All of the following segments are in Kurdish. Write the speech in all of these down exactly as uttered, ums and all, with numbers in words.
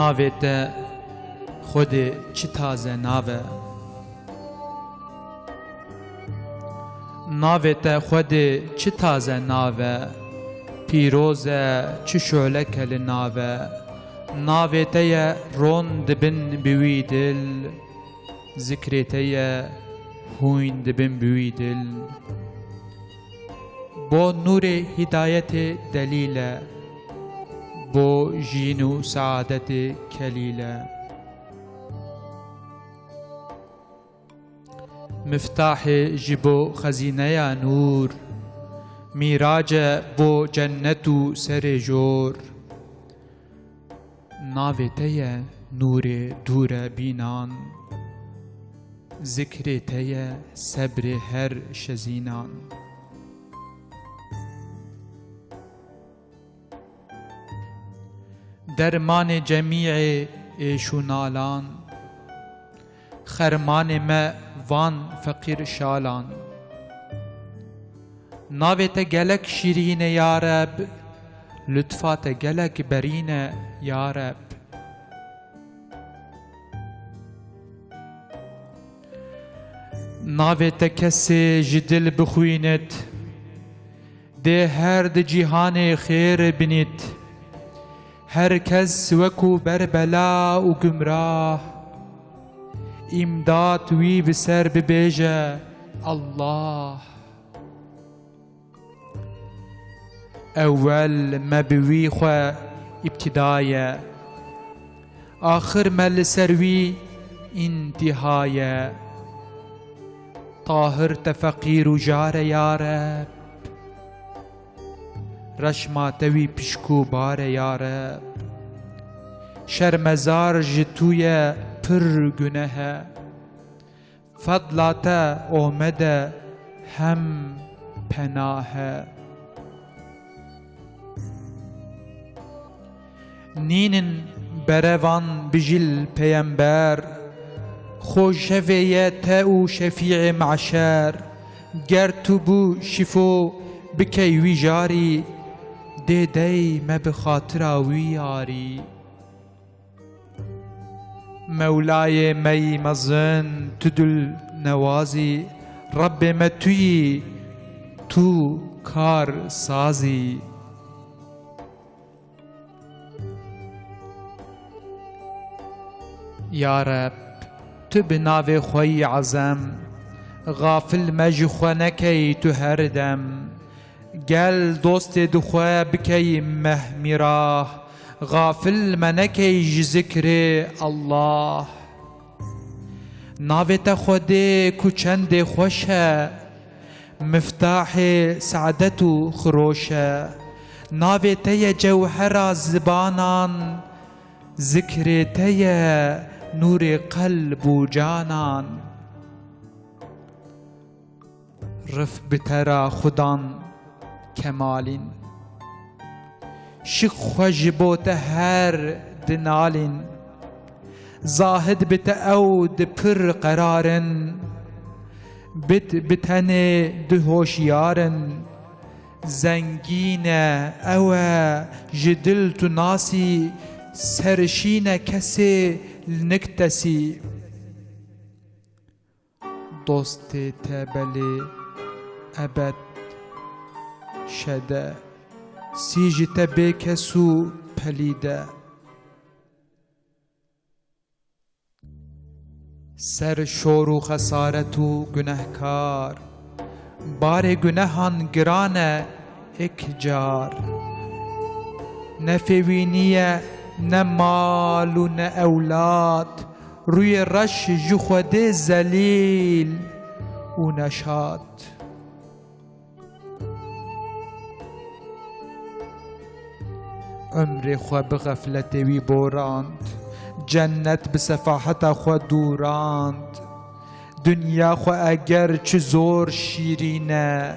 Navê te Xwedê çi taze nav e. Navê te Xwedê çi taze nav e. Pîroz e, çi şoleke li nav e. Navê te ye ron dibin bi wî dil. Zikrê te ye hûyn dibin bi wî dil. Bo nûrê hîdayetê delîl e, bo jîn û seadetê kelîl e. Miftahê ji bo xezîneya nûr, mîrac e bo cennet û serê jor. Navê te ye nûrê dûre bînan, zikrê te ye sebrê her şezînan. Dermanê cemîê êş û nalan, xermanê me van feqîr şalan. Navê te gelek şîrîn e ya Reb, lutfa te gelek berîn e ya Reb. Navê te kesê ji dil bixwînit, dê her di cîhanê xêr binît. Her kes wekû berbela û gumrah, îmdat wî bi ser bibêje, Allah. Ewel me bi wî xwe îbtîda ye, axir me li ser wî întiha ye. Tahir te feqîr û jar e ya Reb, reşma te wî pişk û bar e ya Reb. Şermezar ji tu ye pir guneh e. Fedla te omede hem penah e. Nînin berevan bijil peyember, xojevê ye te û şefîê meşer. Ger tu bû şifo bikey wî jarî, dê dey me bi xatira wî yarî. Mewlayê me yî mezin, tu dil newazî, Rebbê me tu yî, tu kar sazî. Ya Reb, tu bi navê xwe yî ezem, xafil me ji xwe nekey tu her dem. Gel dostê di xwe bikey meh mîrah, xafil me nekey ji zikrê Allah. Navê te Xwedê ku çendê xweş e, miftahê seadet û xiroş e. Navê te ye cewhera zibanan, zikrê te ye nûrê qelb û canan. Rif bi te ra xudan kemalîn. Şik xwe ji bo te her dinalîn. Zahid bi te ew di pir qerarin. Bit bi tenê di hoşyarin. Zengîn e ew e ji dil tu nasî. Serşîn e kesê li nik tesî. Dostê te belê ebed şede, sî ji te bê kes û pelîde. Ser şor û xesaret û gunehkar, barê gunehan giran e êk car. Ne fêwînî ye, ne mal û ne ewlad, rûyê reş ji Xwedê zelîl û neşad. Umrê xwe bi xefletê wî borand, cennet bi sefaheta xwe dûrand. Dinya xwe eger çi zor şîrîn e,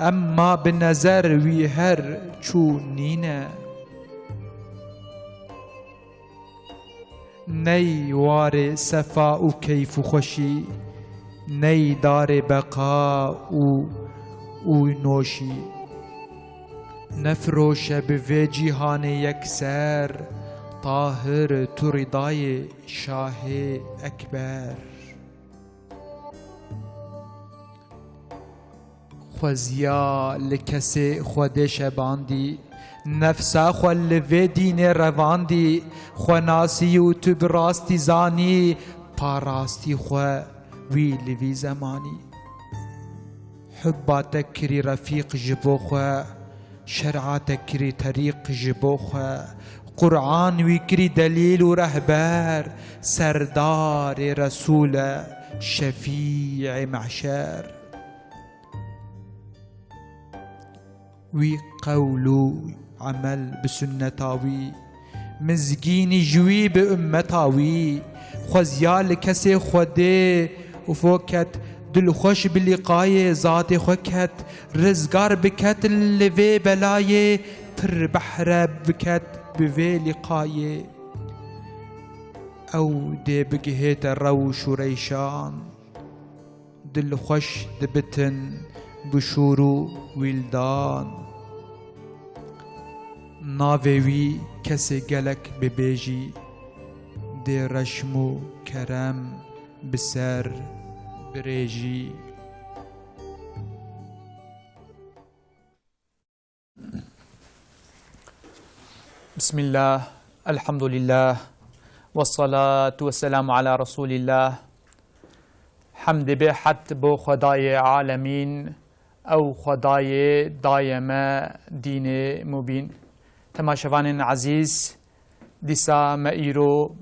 emma bi nezer wî her çû nîne. Ney warê sefa û keyf û xweşî, ney darê beqa û, û noşî. Nefiroşe bi vê cîhanê yekser, Tahir tu rîdayê Şahê Ekber. Xweziya li kesê Xwedê şebandî, nefsa xwe li vê dînê revandî, xwe nasî û tu bi rastî zanî, parastî xwe wî li vî zemanî. Hubba te kirî refîq ji bo xwe, şer'a te kirî terîq ji bo xwe, Qur'an wî kirî delîl û rehber, serdarê Resûl e, şefî'ê mehşer. Wî qewl û emel bi sunneta wî, mizgînî ji wî bi ummeta wî, xweziya li kesê Xwedê û fo ket, dilxweş bi lîqayê zatê xwe ket, rizgar biket li vê belayê, pir behre biket bi vê lîqayê. Ew dê bigihête rewş û reyşan. Dilxweş dibitin bi şûr û wîldan. Navê wî kesê gelek bibêjî, dê reşm û kerem bi ser birêjî. Bismillah, elhamdulillah, ve salatu ve selamu ala Resulillah. Hemdê bê hed bo Xwedayê alemîn, ew Xwedayê daye me dînê mubîn. Temaşevanên ezîz, dîsa me îro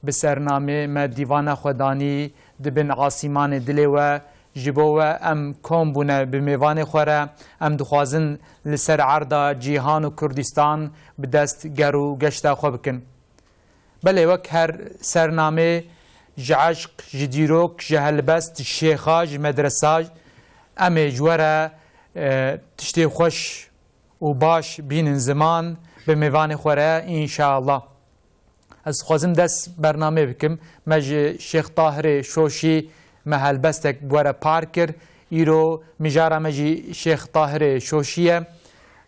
bi sernamê me dîvana xwe danî di bin asîmanê dilê we. Ji bo we em kom bûne bi mêvanê xwe re, em dixwazin li ser erda cîhan û Kurdistan bi dest ger û geşta xwe bikin. Belê wek her sernamê ji eşq, ji dîrok, ji helbest, ji şêxa, ji medresa em ê ji we re, e, tiştê xweş û baş bînin ziman bi mêvanê xwe re, înşeallah. Ez dixwazim dest bernamê bikim. Me ji Şêx Tahirê Şoşî me helbestek bi we re par kir. Îro mijara me jî Şêx Tahirê Şoşî ye.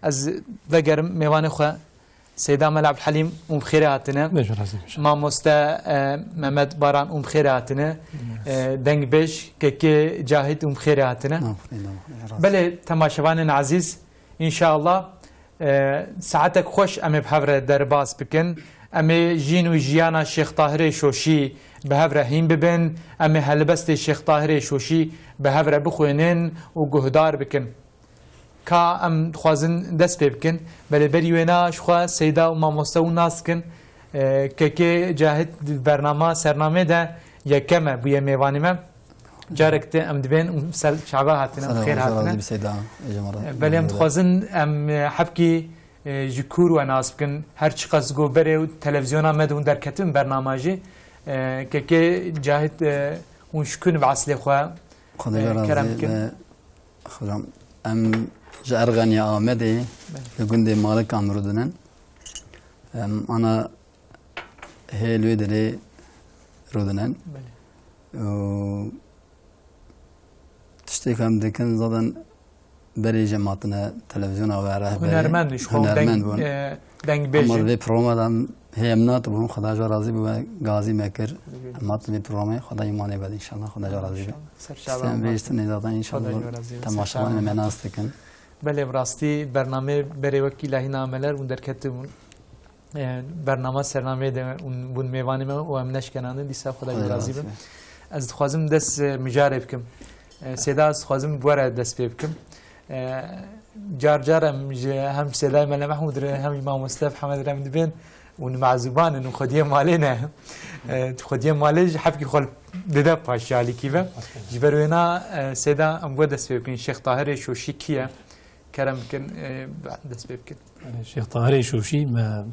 Ez vegerim mêvanê xwe Seyda Mela Ebdulhelîm, hûn bi xêrê hatine. Bêje razî bêje. Mamoste, e, Mehmet Baran, hûn bi xêrê hatine. E, dengbêj Kekê Cahit, hûn bi xêrê hatine. Aferîn, aferîn, razî. Belê temaşevanên ezîz, înşeallah, e, saetek xweş em ê bi hev re derbas bikin. Em ê jîn û jiyana Şêx Tahirê Şoşî bi hev re hîn bibin. Em ê helbestê Şêx Tahirê Şoşî bi hev re bixwînin û guhdar bikin. Ka em dixwazin dest pê bikin. Belê berî wêna ji xwe Seyda û mamoste hûn nas dikin. E, Kekê Cahit di bernama sernamê de yekem e, bûye mêvanê me. Carek din em dibên û ser çava hatine, em xêr hatine. Selamet, razî bi Seyda, ê ji me re. Belê em dixwazin em, e, hebkî, e, ji kûr we nas bikin. Her çiqas go berê û televizyona me de hûn derketin bernama jî. E, Kekê Cahit, e, hûn şikûn bi eslê xwe, Xwedê e, razî kerem bikin. Be. Hocam, em ji Erxeniya Amedê, Belê. Li gundê Malikan rûdinin. Em ana hê li wê derê rûdinin. Belê. Û tiştê ku em dikin zaten berê jî em hatine televizyona we re, berê Hunermend, ji xwe hunermend deng, bûn. E, dengbêj Ama in. Vê programa de em hê em natibûn, Xweda ji we razî bû, we gazî me kir. Belê. Em hatin vê programê, Xweda îmanê bede înşallah, Xweda ji we razî be. Ser çava Destê em vê îştinê zaten înşallah. Xweda ji we razî be. Temaşevanê me nas dikin. Belê, bi rastî bernameyê berê wekî Lahîna Ameler hûn derketibûn. E, bernama sernameyê de hûn bûn mêvanê me û em neşkenandin, dîsa Xweda ji we razî be. Ez dixwazim dest, e, mijarê bikim. E, Seyda, ez dixwazim bi we re dest pê bikim. E, car car em ji, hem ji Seyda Mele Mehmûd re, hem ji mamoste Hemed re em dibên, hûn mezûban in û xwediyê malê ne. E, xwediyê malê ji hebkî xwe dide paş ji alîkî ve. Ji ber wêna, e, Seyda, em bi we dest pê bikin. Şêx Tahirê Şoşî kî ye? Kerem bikin, e, dest pê bikin. Şêx Tahirê Şoşî me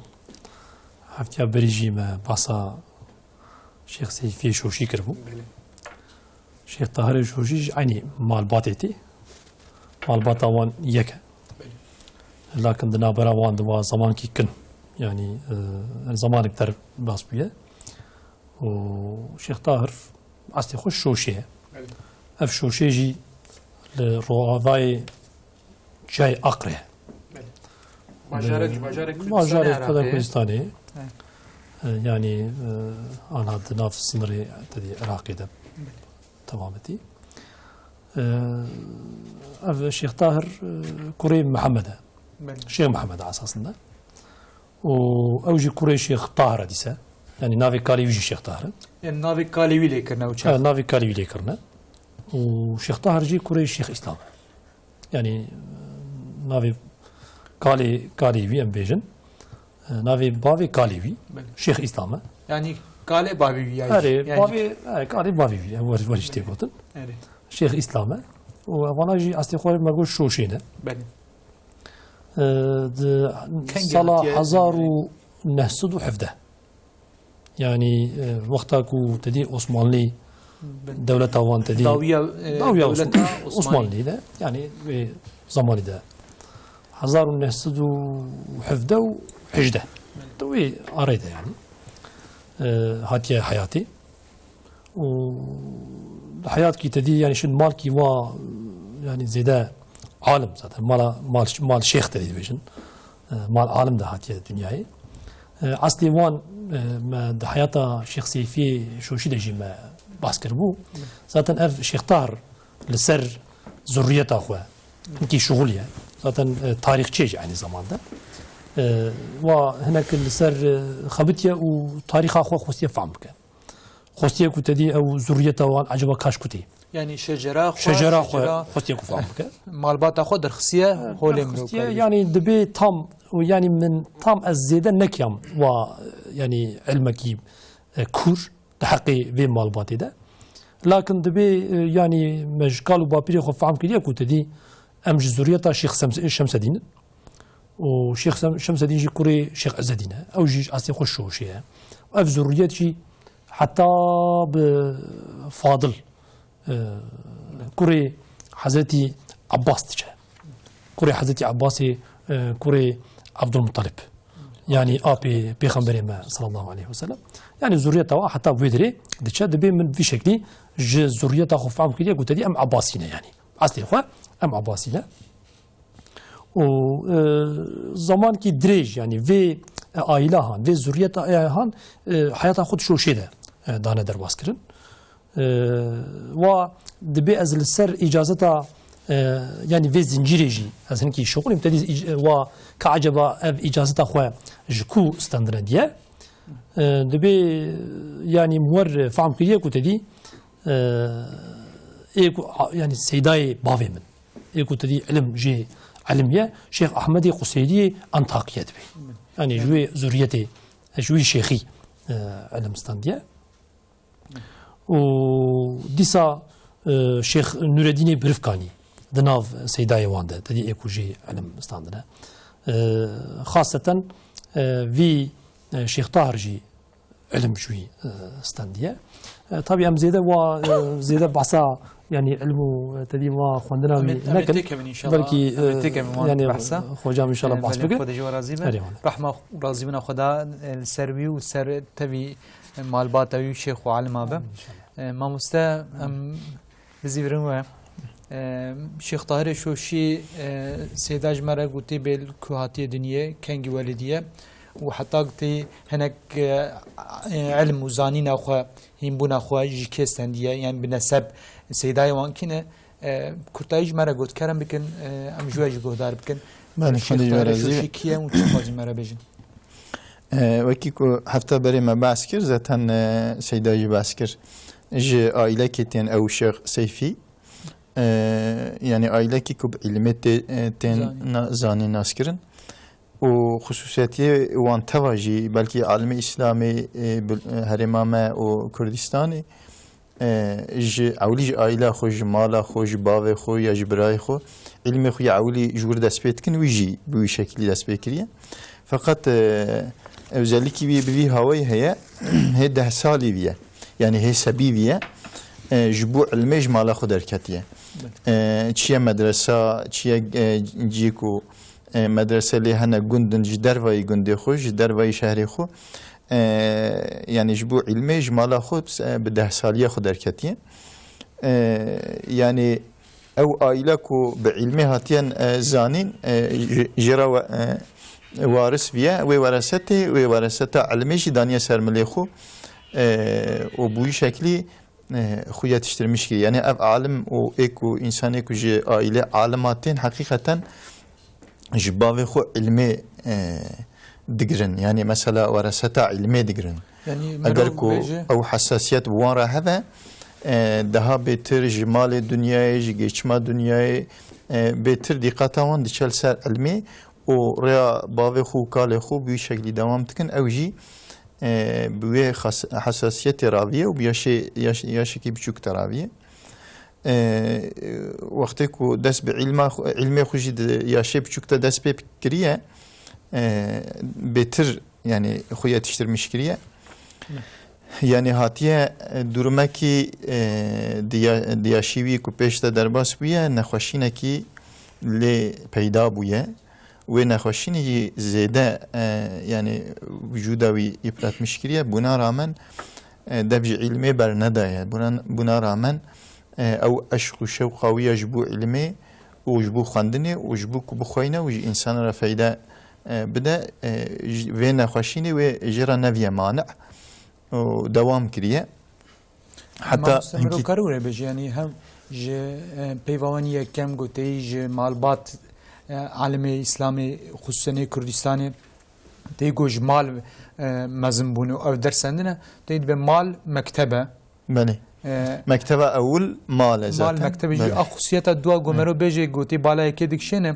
heftiya berî jî me basa Şêx Seyfê Şoşî kiribû. Belê. Şêx Tahirê Şoşî ji eynî malbatê tê. Malbata wan yek e. Belê. Lakin di navbera wan de va zamankî kin. Yanî, e, zamanek derbas bûye. Û Şêx Tahir eslê xwe Şoşê ye. Belê. Ev Şoşê jî li rojavayê çiyayê Aqrê ye. Belê. Bajarek, bajarek Kurdistanê, Bajarek Iraqê. Kurdistanê. Evet. Yanî, e, anha di nav sînorê tedî Iraqê de temam etî. E, ev Şêx Tahir, e, kurê Mihemed e. Belê. Şêx Mihemed e esasında. Û ew jî kurê Şêx Tahir e dîse. Yanî navê kalê wî jî Şêx Tahir e. Yanî navê kalê wî lê kirine ew çax. E, navê kalê wî lê kirine. Û Şêx Tahir jî kurê Şêx Îslam e. Yanî, e, navê kalê, kalê wî em bêjin. E, navê bavê kalê wî, Belê. Şêx Îslam e. Yanî kalê bavê wî ya jî. Erê, Yanî bavê, e, kalê bavê wî, e, wer, wer jî tê gotin. Erê. Şêx Îslam e. Û evana jî eslê xwe me got Şoşê ne. Belê. E, di Kengî sala hatiye hezar û neh sed û hevdeh. Yanî, e, wexta ku tedî Osmanlî Bin. dewleta wan tedî Dawiya, e, dawiya dewleta Osman-, Osmanlî. Osmanlî de, yanî wê zamanî de hezar û neh sed û hevdeh û hejdeh. Bin. Di wê arê de yanî, e, hatiye heyatê. Û di heyat kî tedî yanî şin malkî wa, yanî zêde alim zaten. Mala, mal, mal şêx tedî dibêjin. E, mal alim de hatiye dinyayê. E, eslê wan, e, me di heyata Şêx Seyfî Şoşî de jî me bas kiribû. Zaten ev Şêx Tahir li ser zurriyeta xwe hinkî şixuliye. Zaten, e, tarîxçî ye jî eynî zamanda. E, wa hinek li ser, e, xebitiye û tarîxa xwe xwestiye fehm bike. Xwestiye ku tedî ew zurriyeta wan eceba kaş kutî. Yanî şecera xwe, Şecera xwe şecera xwestiye ku fehm bike. malbata xwe derxistiye E, holê derxistiye, mirokayî. Yanî dibê tam, yanî min tam ez zêde nekiyam wa, yanî ilmekî, e, kûr di heqê vê malbatê de. Lakin dibê, e, yanî me ji kal û bapîrê xwe fehm kiriye ku tedî em ji zurriyeta Şêx Sems-, Şemsedîn in. Û Şêx Sem-, Şemsedîn jî kurê Şêx Ezedîn e. Ew jî ji eslê xwe Şoşê ye. Ev zurriyet jî heta bi Fadil, e, kurê Hezretî Abbas diçe. Kurê Hezretî Abbasê, e, kurê Abdulmuttalib. Yanî apê Pêxemberê me sallallahu aleyhi ve sellem. Yanî zurriyeta wa heta wê dirê diçe. Dibê min vî şeklî ji zurriyeta xwe fehm kiriye ku tedî em Abbasî ne yanî. Eslê xwe em Abbasî ne. Û, e, zamankî dirêj, yanî vê, e, aîla han, vê zurriyeta, e, han, e, heyata xwe di Şoşê de, e, dane derbas kirin. E, wa dibê ez li ser îcazeta, e, yanî vê zincîrê jî ez hinkî şixulîm. Tedî îc-, wa ka eceba ev îcazeta xwe ji ku standine diye? E, dibê, yanî min wer fehm kiriye ku tedî, e, ê ku, a, yanî seydayê bavê min. Ê ku tedî ilim jê ilim ye, Şêx Ehmedê Quseyriyê Antakiye dibê. Yanî ji wê zurriyetê, ji wî şêxî, e, ilim standiye. Û dîsa, e, Şêx Nûredînê Birifkanî di nav seydayê wan de, tedî ê ku jê ilim standine. E, xaseten, e, vî, e, Şêx Tahir jî ilim ji wî, e, stendiye. E, tabî em zêde wa, e, zêde behsa, yanî ilm û, e, tedî wa xwendina Em ê, wî em ê nekin. Têkevin inşallah. Belkî, Em ê e, têkevin wan yanî behsa. Xocam inşallah E, bahs belê, bike. Xwedê ji we razî be. Erê, wele. Rehma xwe, razîbûna Xweda, e, li ser wî û ser tevî, e, malbata wî û şêx û alima be. Amîn inşallah. E, mamoste, em Bizîvirin we. E, Şêx Tahirê Şoşî, e, Seyda ji me re gotî bê li ku hatiye dinyê, kengî welidî ye û heta gotî hinek, e, e, ilm û zanîna xwe, hînbûna xwe ji kê stendiye, yan bi neseb seydayê wan kî ne? E, kurtayî ji me re got, kerem bikin, e, em ji we jî guhdar bikin. Belê, Şêx Xwedê ji we Tahirê razî be. Şoşî kî ye û çi dixwazî me re bêjin? E, wekî ku hefta berê me behs kir, zaten, e, Seyda jî behs kir. Ji aîlekê tên ew Şêx Seyfî. E, yanî aîlekî ku bi îlimê tê, e, tên Zanîn. na-, zanîn naskirin. Û xisûsiyetiyê wan teva jî belkî alimê Îslamê, e, bil-, e, herêma me û Kurdistanê, e, ji ewlî ji aîla xwe, ji mala xwe, ji bavê xwe ya ji birayê xwe, îlimê xwe ya ewlî ji wir dest pê dikin, wî jî bi wî şekilî dest pê kiriye. Feqet, e, özellikî wî bi vî hawayî heye, hê deh salî vî ye. Yanî hê sebî vî ye. E, ji bo ilmê ji mala xwe derketiye. E, çiye medresa, çiye, e, cî ku, e, medrese lê hene gund in ji dervayî gundê xwe, ji dervayî şehrê xwe. E, yanî ji bo ilmê ji mala xwe, e, bi deh saliye xwe derketiye. E, yanî ew aîle ku bi îlmê hatiyen, e, zanîn, e, ji, ji re we, e, waris viye, wê weresetê, wê wereseta ilmê jî daniye ser milê xwe, e, û bi wî şeklî, e, xwe yetiştirmiş kiriye. Yani ev alim û ê ku, însanê ku ji aîlê alima tên, heqîqeten ji bavê xwe ilmê, e, digirin. Yani mesela wereseta ilmê digirin. Yani Eger ku ew hesasiyet bi wan re hebe, e, daha bêtir ji malê dinyayê, ji geçima dinyayê, e, bêtir dîqeta wan diçe li ser ilmê û rêya bavê xwe û kalê xwe bi wî şeklî dewam dikin. Ew jî, e, bi wê xas-, hesasiyetê raviye û bi yaşê, yaş-, yaşekî biçûk de raviye. E, wextê ku dest bi îlma xwe, îlmê xwe jî di yaşê biçûk de dest pê kiriye, e, bêtir, yani, xwe yetiştirmiş kiriye. Yani hatiye, e, durumekî, e, di ya-, di yaşî wî ku pêş de derbas bûye, nexweşînekî lê peyda bûye. Wê nexweşînî jî zêde, e, yani vücuda wî yıpratmış kiriye. Buna rağmen, e, dev ji îlmê bernedaye. Buna, buna rağmen, e, ew eşq û şewqa wî ya ji bo îlmê û ji bo xwendinê û ji bo ku bixweyne û ji însanan re feyde, e, bide, e, ji, vê nexweşînê wê jê re neviye mane û dewam kiriye. Heta Mamoste Miro hinkî- karû re bêje, yanî hem ji, e, peyva wan yekem goteyî ji malbat, e, alimê Îslamê, xusûsen ê Kurdistanê, tê ku ji mal, e, mezin bûne û ev dersendine, tê dibe mal mektebe. Belê. E, Mekteba ewil mal e mal zaten. Mektebe jî Belê. A xusiyeta dua ku Belê. Mero bêje gotê bala yekê dikişêne,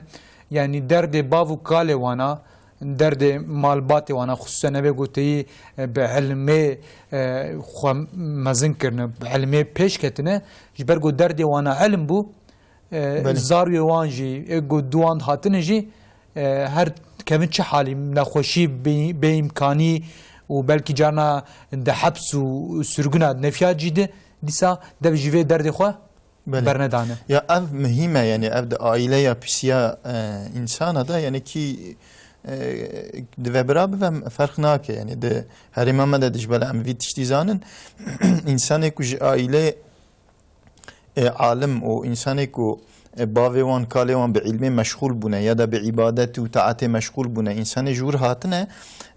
yanî derdê bav û kalê wana, derdê malbatê wana, xusûsen evê goteyî, e, bi ilmê, e, xwe mezin kirine, bi ilmê pêş ketine, ji ber ku derdê wana ilm bû, e, Belê. Zarwê wan jî, ê ku di wan hatine jî, e, her kevin çi halî, nexweşî, bê-, bêîmkanî û belkî carna di heps û sirguna nefya jî de, dîsa dev ji vê derdê xwe Belê. Bernedane. Ya ev muhîm e, yani ev di aileya pisiya, e, însana de, yani kî, e, dive bira bive ferq nake, yani di herêma me de dijbele em vî tiştî zanin. Însanê ku ji aîlê, e, alim û însanê ku, e, bavê wan, kalê wan bi îlmê meşxûl bûne ya da bi îbadet û taetê meşxûl bûne, însanê ji wir hatine,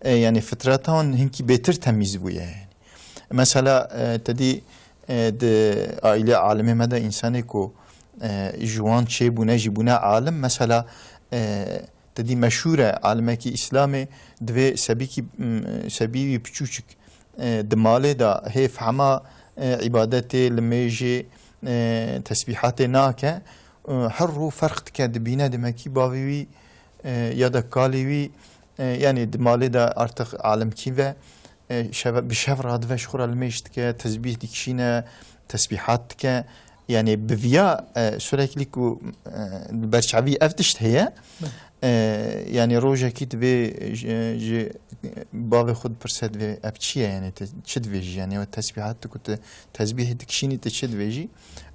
e, yani fitreta wan hinkî bêtir temîz bûye, yani. Mesela, e, te dî, e, di aîlê alimê me de însanê ku, e, ji wan çêbûne jî bûne alim, mesela, e, te dî meşhûr e, alimekî Îslamê divê sebîkî, m, sebî wî piçûçik, e, di malê de hê fehma, e, îbadetê, limêjê, e, tesbîhatê nake, e, her rû ferq dike, dibîne demekî bavê wî, e, ya da kalê wî, e, yani di malê de artık alimkî ve, e, şeve, bi şev radive ji xwe re limêj dike, tesbîh dikişîne, tesbîhat dike. Yani bi viya, e, sürekli ku, e, li ber çavî ev tişt heye, Hı. e, yani rojekî divê ji, ji bavê xwe dipirse divê ev çi ye, yani te çi divêjî, yani ew tesbîhat tu ku tu tesbîhê dikişînî tu çi divêjî?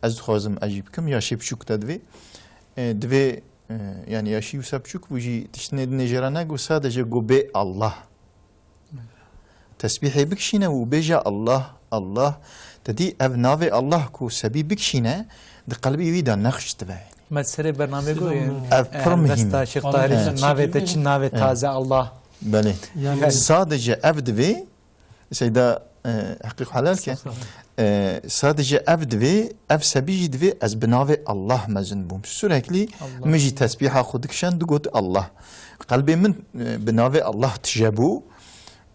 Ez dixwazim ez jî bikim, yaşê biçûk te divê, e, divê, e, yani yaşî wisa biçûk bû jî tiştinê dinê jê re nego, sadece go bê Allah. Tesbîhê bikişîne û bêje Allah, Allah. Te dî ev navê Allah ku sebî bikişîne, di qelbî wî de nexş dibe. Me serê bernamê Selam. Goyê, Ev e, pir muhîm e. Helbesta Şêx Tahirê Valla çi navê te çi navê Evet. taze Allah. Belê. Yani Sadece ev divê, Seyda, e, heqî xwe helal ke. Estağfurullah. E, sadece ev divê, ev sebî jî divê ez bi navê Allah mezin bûm. Sürekli Allah. Min jî tesbîha xwe dikişand, digot Allah. Qelbê min, e, bi navê Allah tije bû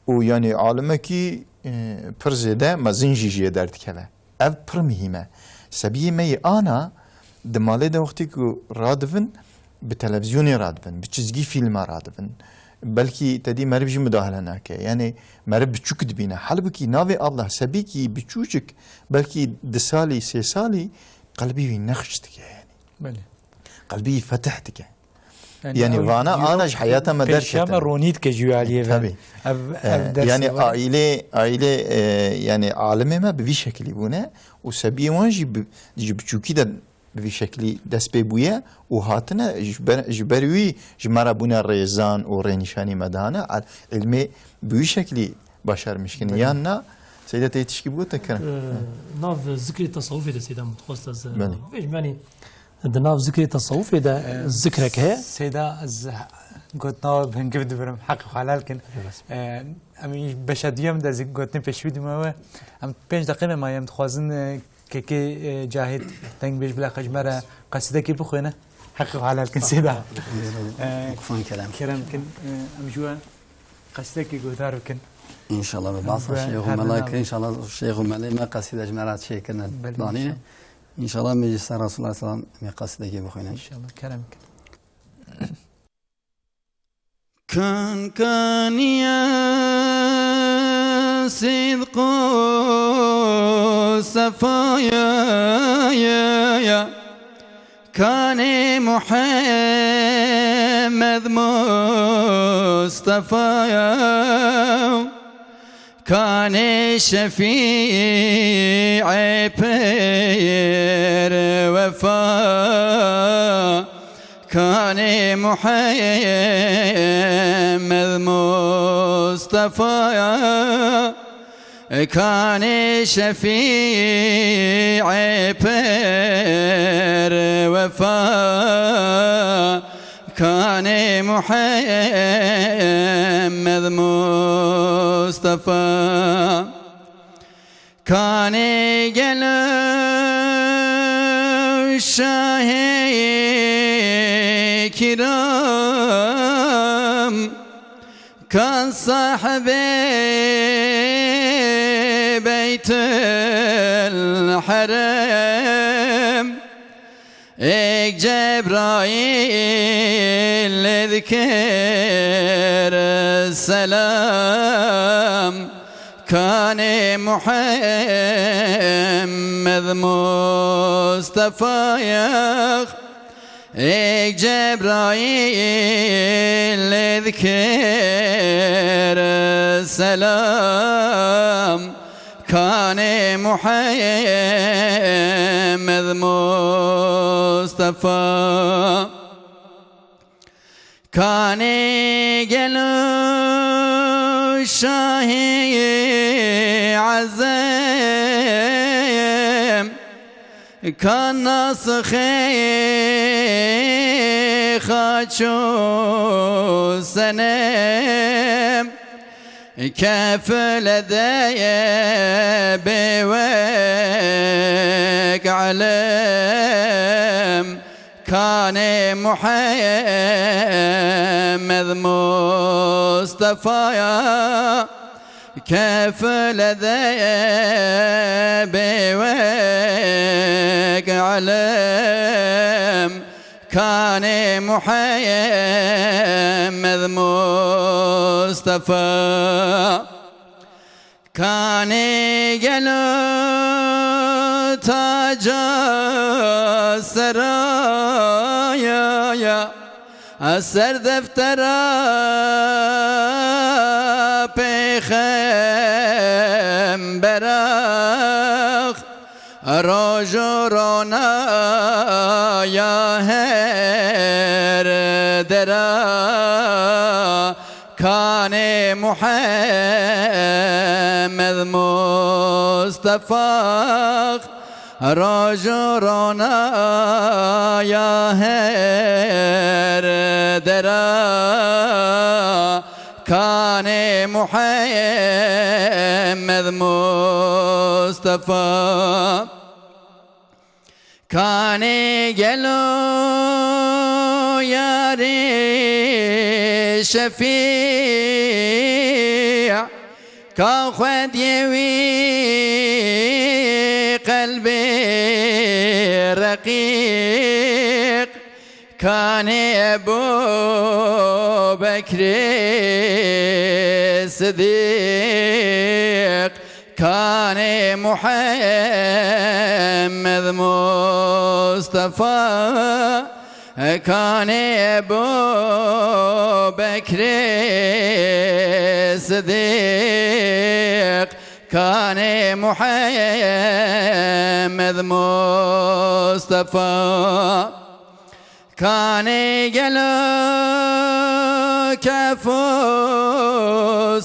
û, yani, alimekî, e, pir zêde mezin jî jê derdikeve. Ev pir muhîm e. Sebiyê me yê ana di malê de wextê ku radivin, bi televîzyonê radivin, bi çizgî fîlma radivin. Belkî te dî meriv jî mudahale nake. Yani meriv biçûk dibîne. Halbukî navê Allah sebîkî biçûçik, belkî di salî, sê salî qelbî wî nexş dike yani. Belê. Qelbî wî fetih dike. Yani Yani ew vana dîrok ana ji heyata me pêşiya me derketine. Ronî dike ji wî aliyê ve. Tabii. Ev, E, ev ders yani var. Aile, aile, e, yani alimê me bi vî şekilî bûne û sebiyê wan jî bi, ji biçûkî de bi vî şekilî dest pê bûye û hatine ji ber, ji ber wî ji me re bûne rêzan û rênîşanî me dane. Al-, ilmê bi wî şekilî başarmiş kine. Belê. Yan na, Seyda te tişkî bû te kirin. Ee, nav zikrê tasawufê de Seyda min dixwest ez, Belê. Bêjim, yani, Di nav zikrê tasawufê de E, zikrek heye. Seyda, ez Gotina we bi hingir dibirim. Heq xwe helal kin. Rast. E, em î beşa duyem de zî gotinê pêşî dime we. Em pênc deqê me maye, em dixwazin, e, kekê, e, Cahit dengbêj bila xwe ji me re qesîdekê bixwîne. Heq xwe helal kin Seyda. E, Lutfan kerem. Kerem kin, e, em ji we qesîdekê guhdar bikin. Înşallah bi behsa Em bi Şêx û herdin Mela abi. Kir, înşallah Şêx û Melê me qesîde ji me re çêkirine Belê, danîne. Înşallah. Înşallah me ji ser Resulullah sallam me qesîdekê bixwîne. Înşallah, kerem kin. Kan kaniye sidq û sefaya ya, kanê Muhammed Mustafaya, kanê şefî'ê pêr wefa, kanê Muhammed Mustafaya, kanê şefî'ê pêr wefa, kanê Muhammed Mustafa. Kanê gelo şahê kiram, kan sahibê Beytül Herem, êk Cebraîl lê dikir selam, kanê Muhammed Mustafa ya, êk Cebraîl lê dikir selam, kanê Muhammed Mustafa. Kanê gelo şahê ezem, kan nasixê xaç û senem, kefile de bê wek elem, kanê Muhammed Mustafa ya, kefile de bê wek elem, kanê Muhammed Mustafa. Kanê gelo taca seraya, ser deftera pêxembera, roj û ronaya her dera, kanê Muhammed Mustafa, roj û ronaya her dera, kanê Muhammed Mustafa. Kanê gelo yarê şefî, ka xwediyê wî qelbê reqîq, kanê Ebû Bekrê Sidîq, kanê Muhammed Mustafa, kanê Ebû Bekrê Sidîq, kanê Muhammed Mustafa. Kanê gelo kef û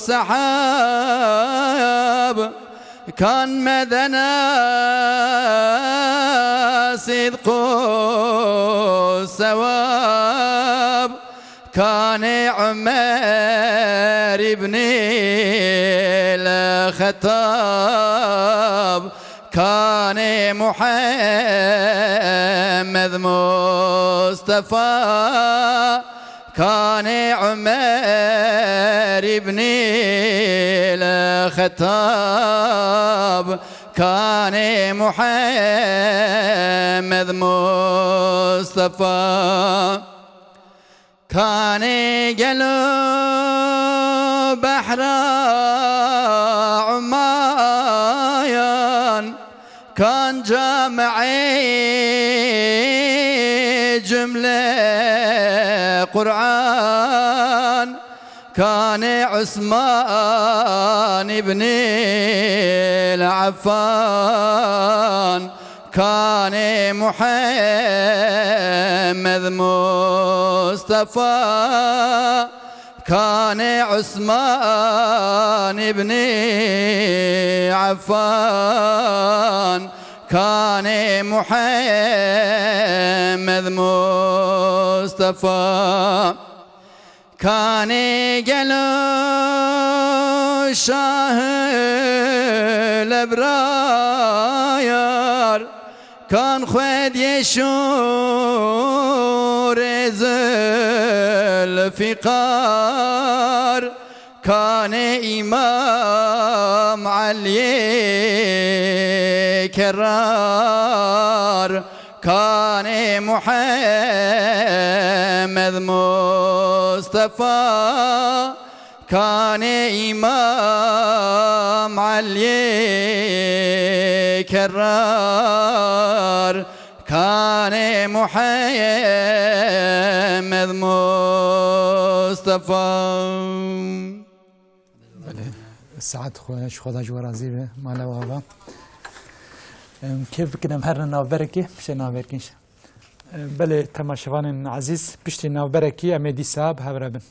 sehab, kan medena sidq û sewab, kan Kanê Umer ibnî Xetab, kanê Muhammed Mustafa, kanê Umer ibnî Xetab, kanê Muhammed Mustafa. Kanê gelo behra Umayan, kan cameê cumle Qur'an, kanê Usman ibnî Affan, kanê Muhammed Mustafa, kanê Usman ibnî Affan, kanê Muhammed Mustafa. Kanê gelo şahil ebrayar, kan xwediyê şûrê Zulfîqar, kanê Îmam Eliyê Kerrar, kanê Muhammed Mustafa, kanê Îmam Eliyê Kerrar, kanê Muhammed Mustafa. Belê, saet xweş, Xweda ji we razî be, mala we ava. Em, kêf bikin em herin navberekê, piştê navberekê. Em, belê, temaşevanên ezîz, piştî navberekî em ê dîsa bi hev re bin.